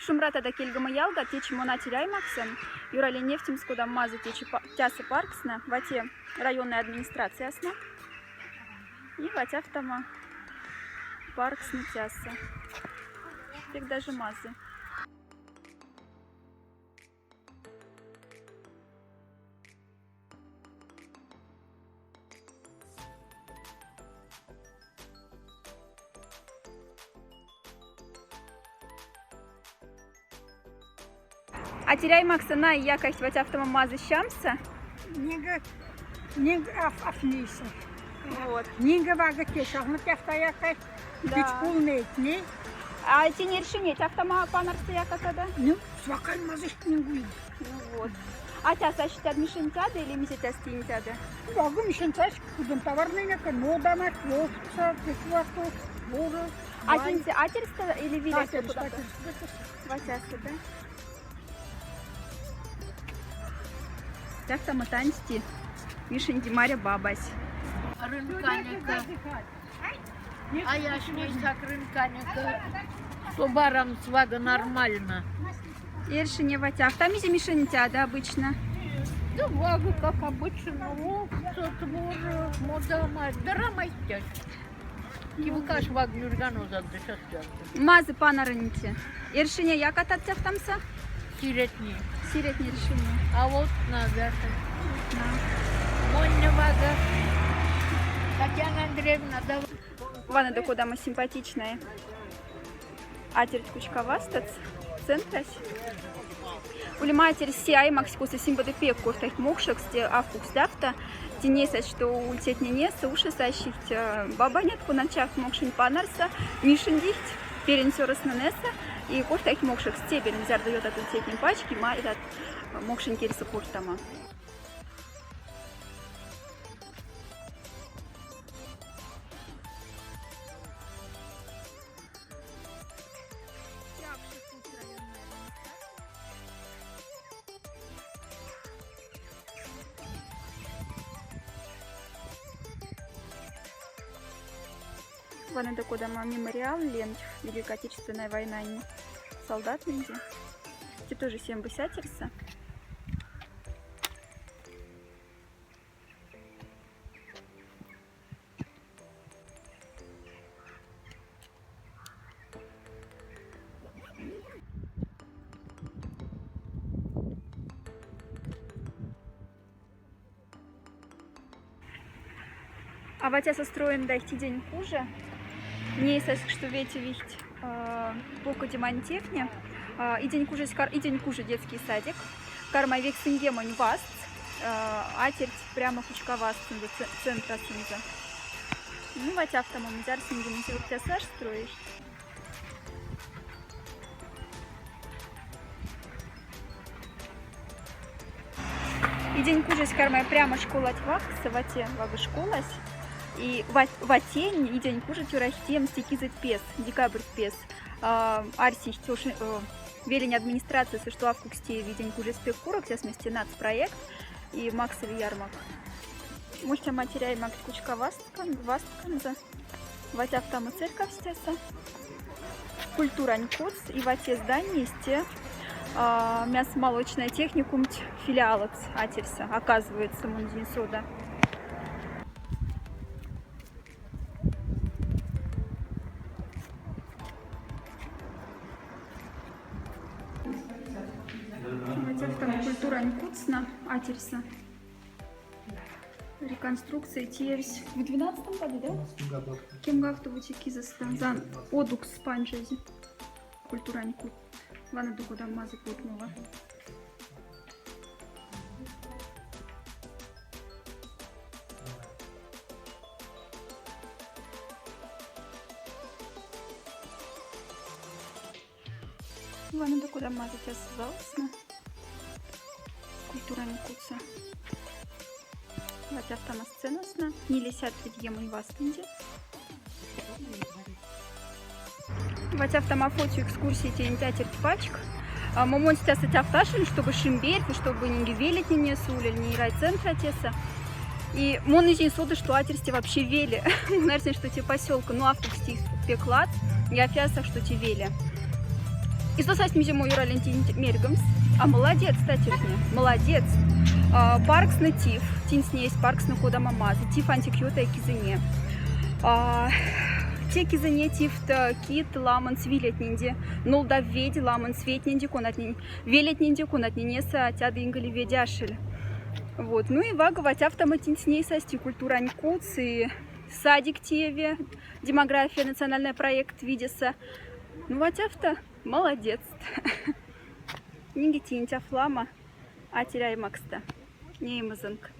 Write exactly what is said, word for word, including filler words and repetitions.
Шумбра тада, кельгома ялгат. Течи мон атерь аймаксен. Юрали невтемс, кода мазы течи па-, тяса парксна, вате районной администрациясна. И ватяфтама парксна тяса. Пек даже мазы. Атерь аймакса на якасть ватяфтама мазы сямса. Нинге, нинге аф-, афнейса. Вот. Нинге вага кешагмы тяфта якасть. Да. Пичпулнейтни. А тень эршине тяфтама панарса якатада? Ну, свакай мазыш нинге. Ну вот. А тяса ащи тяд мишень тяда или мизе тяс тень тяда? Вага мишень тяс, кудын товарнейнеке, нодамась, лофтса, пеквату, боры. А теньсе атерьста или виль? Атерьста, атерьста. Ватяса, да? Тяфтама таньсти. Мишенди Марья бабась. Рынканеке. А яшней сак рынканеке. Со барам свага нормально. Эршине ватяфта. Мизе мишень тяда обычно? Да вага, как обычно, лофтса, творог, нодамась. Да рамайттяс. Кивкаш ваг нюрган озак дышат. Мазы панарыньте. Эршине якатад тяфтамса? Сиретни. Сиретни эршине. А вот на, да. На. Монь вага. Татьяна Андреевна, да. Вана да кодамо симпатичная. Атерть кучка вастац центрась. Улема атерь се аймакс косо симбады пек корхтайть мокшекс, те аф кукс тяфта. Тинесась, что ульцетненеса ушес ащихть, э, бабанят, кона чак мокшень панарса, мишендихть, перень сёросна неса, и корхтайть мокшекс стебелем, зярдо ётат ульцетнень пачки, ма этот, э, мокшень кельса корхтама. Вана да кодамо мемориал лемть Великой Отечественной войнань солдатнэнди. Те тоже семь бысятерса. А ватяса строен да ихть идень кужа. Нейсаськ, что ветевихть, э, покоди мантефне. Э, идень кужа, кар-, идень кужа детский садик. Кармай вексынгемонь васт, э, атерть прямо кучка вастсынза, ц-, центрасынза. Ну, ватяфтама, мзярсынге, мзе вот тяса строихть. Идень кужась кармай прямо школать ваксса, вате вага школась. И ва-, ватень идень кужа тёрась тем стекизыть пес, декабрь пес. А, арсихть ош-, э, велень администрацияса, что аф кукс тееви идень кужась пек курок, сяс месте нацпроект и максови ярмак. Муштя матеряй мак кучка васткан-, вастканза. Ватяфтама церковь стяса. Культурань кудс и вате зданиесте, а, мясомолочная техникумть филиалокс атерьса, оказывается, мон зин сода. Ватяфтама культурань кудсна атерьса. Реконструкция теевсь в двенадцатом году, да? Кемга бахта. Кемга бахта бути кизоста. Зан одукс панжази. Культурань кут. Вана да кода мазы кутнова. Вана да кода мазы тяса залсна. Культурань кутса. Ватяфтама сценасна. Нилесят ведьгемонь вастынзе. Ватяфтама фотоэкскурсия тень тятерть пачк. А, момонь стяса тяфташин, чтобы шимберт, чтобы нинге велетнене сулель, не райцентра теса. И мон изин соды, что атерьсте вообще веле. Мон арсен, что те посёлка, ну, аф кукс теевсь пек ладс, и аф яса, что те веле. И со састь мизе мой юраллань тинь мергомс. А молодец, татешне, молодец. А, парксны тиф, тинь снесь парксны кода мамазы, тиф ансяк ётай кизне. А, те кизне тифт, кит ламонс велетненди, нолда ведь ламонс велетненди, конатнень, велетненди, конатненеса тяды инголи ведяшель. Вот. Ну и вага вать афтама тинь снесь састи культурань куц и садик тиеве, демография, национальный проект видеса. Ну вать афта, молодец. Нинге тинь тяфлама, а теряй макста. Не имазанг.